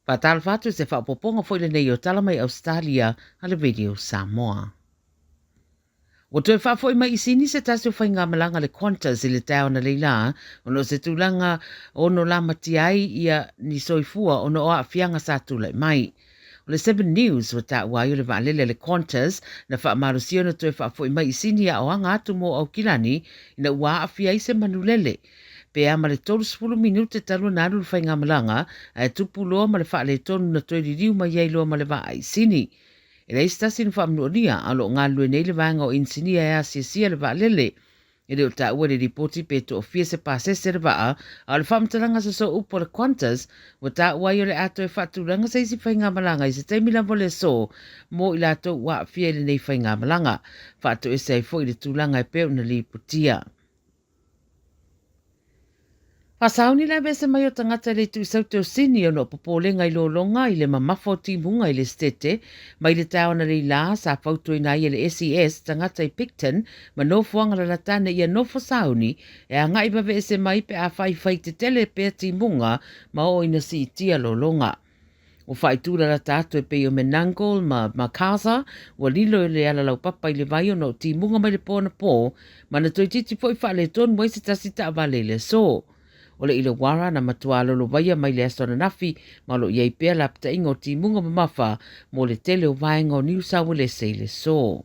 Faatalofa atu i se faaopoopoga foi lenei o Tala mai Ausetalia a le Radio Samoa. Ua toe faafoi mai i Sini se tasi o faigamalaga a le Qantas i le taeao analeila ona o se tulaga ono lamatia ai ia ni soifua ona o aafiaga sa tulai mai. O le Seven News ua taua ai o le vaalele a le Qantas na faamalosia ona toe faafoi mai i Sini a o aga atu mo Aukilani ina ua aafia ai se manulele pe a ma le 30 minute talu ona alu le faigamalaga ae tupu loa ma le faaletonu na toe liliu mai ai loa ma le vaa i Sini. E leai se tasi na faamanualia, a o lo o galulue nei le vaega o inisinia e asiasia le vaalele. E le o taua i le lipoti pe toafia se pasese le vaa, a o le faamatalaga sosoo upu a le Qantas, ua taua ai o le a toe faatulaga se isi faigamalaga i se taimi lava o le aso mo i latou ua aafia i lenei faigamalaga. Faatoese ai foi le tulaga e pei ona lipotia. Faasauni le aveese mai o tagata i le itu i Saute o Sini ona o popolega i lologa i le mamafa o timuga i le Esetete mai le taeao analeila sa fautuaina ai e le SES tagata i Picton ma nofoaga lalata ane ia nofo sauni e agai vaveese mai pe a faifai tetele pea timuga ma oo ina siitia lologa. Ua faaitu lalata atu e pei o Menangle ma Macarthur, ua lilo i le ala laupapa i le vai ona o timuga mai le po anapō, ma na toeitiiti foi faaletonu ai se tasi taavale i le aso. O le Illawarra na matua lolovaia mai le aso ananafi, ma o lo o i ai pea lapataiga o timuga mamafa mo le tele o vaega o Niu Sauelese i le aso.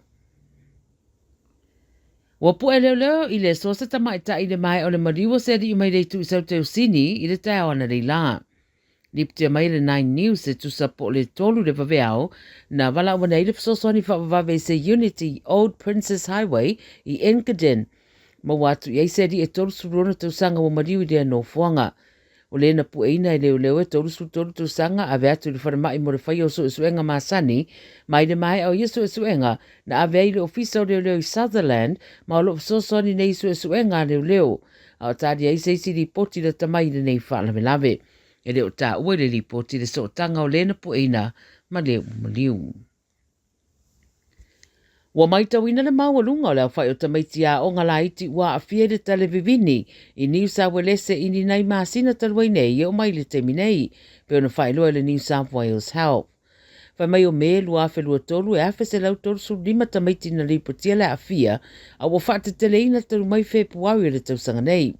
Ua pu'e leoleo i le aso se tamaitai i le maea o le maliu o se alii mai le itu i Saute o Sini i le taeao analeila. Lipotia mai e le Nine News e tusa po o le 3 le vaveao na valaau ane ai le fesoasoani faavavave i se unit i Old Princes Highway i Engadine. Maua atu i ai se alii e 36 tausaga ua maliu i lea nofoaga. O le na pueina e leoleo e 33 tausaga ave atu i le falemai mo le faia o suesuega masani, ma i le maea o ia suesuega na ave ai i le ofisa o leoleo i Sutherland ma o lo o fesoasoani nei i suesuega a leoleo. A o tali ai se isi lipoti lata mai i lenei faalavelave. E le o taua i le lipoti le sootaga o le na pueina ma le ua maliu. Ua maitauina le maualuga o le aofai o tamaiti aoga laiti ua aafia i le tale vivini i Niu Sauelese i ni nai masina talu ai nei e oo mai i le taimi nei, pei ona faailoa e le New South Wales Health. Fai mai o Me 2023 e 1,135 tamaiti na lipotia le aafia, a ua faateteleina talu mai Fepuari o le tausaga nei.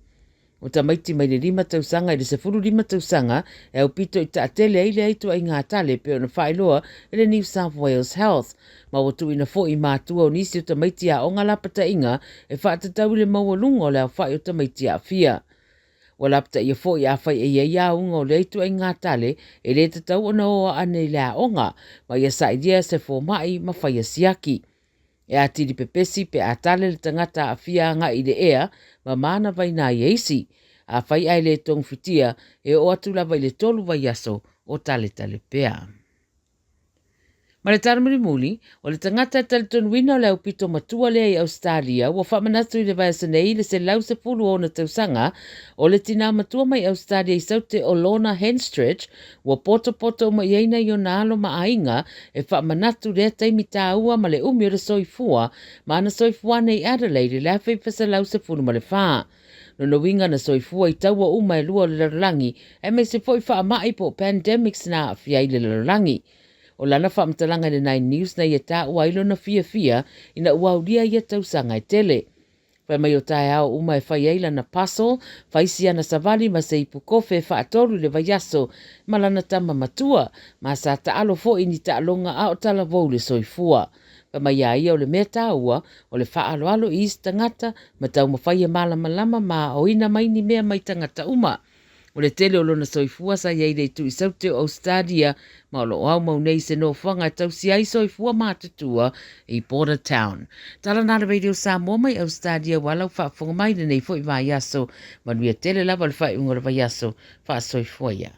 O tamaiti mai le 5 tausaga i le 15 tausaga e aupito i taatele ai lea ituaiga tale pei ona faailoa e le New South Wales Health, ma ua tuuina foi i matua o nisi o tamaiti aoga lapataiga e faatatau i le maualuga o le aofai o tamaiti aafia. Ua lapataia foi afai e i ai auga o lea ituaiga tale e le tatau ona o ane i le aoga, ma ia sailia se fomai ma faia siaki. E atili pepesi pe a tale le tagata aafia agai i le ea ma manavaina ai e isi. Afai ae le togafitia, e oo atu lava i le 3 vaiaso o taletale pea. Ma le tala mulimuli, o le tagata e talitonuina o le aupito matua lea i Ausetalia ua faamanatu i le vaiaso nei le 110 o ona tausaga o le tinā matua mai Ausetalia i Saute o Lorna Henstridge ua potopoto uma i ai nai ona alo ma aiga e faamanatu lea taimi tāua ma le umi o le soifua ma ana soifuaga i Adelaide i le 1914. Lona uiga na soifua i taua uma e lua o le lalolagi aemaise foi faamai po o pandemics na aafia ai le lalolagi. O lana faamatalaga i le Nine News na ia taua ai lona fiafia ina ua aulia ia tausaga e tele. Fai mai o taeao uma e fai ai lana parcel, fai si ana savali ma se ipu kofe e faatolu i le vaiaso ma lana tama matua, ma sa taalo foi i ni taaloga a o talavou le soifua. Fai mai a ia o le mea taua o le faaaloalo i isi tagata ma taumafai e malamalama ma aoina mai ni mea mai tagata uma. O le tele o lona soifua sa i ai i le itu i Saute o Ausetalia ma o lo o aumau nei i se nofoaga e tausia ai soifua matutua i Bordertown. Tala na le Radio Samoa mai Ausetalia ua lau faafofoga mai lenei foi vaiaso. Manuia tele lava le faaiuga o le vaiaso. Faasoifua ia.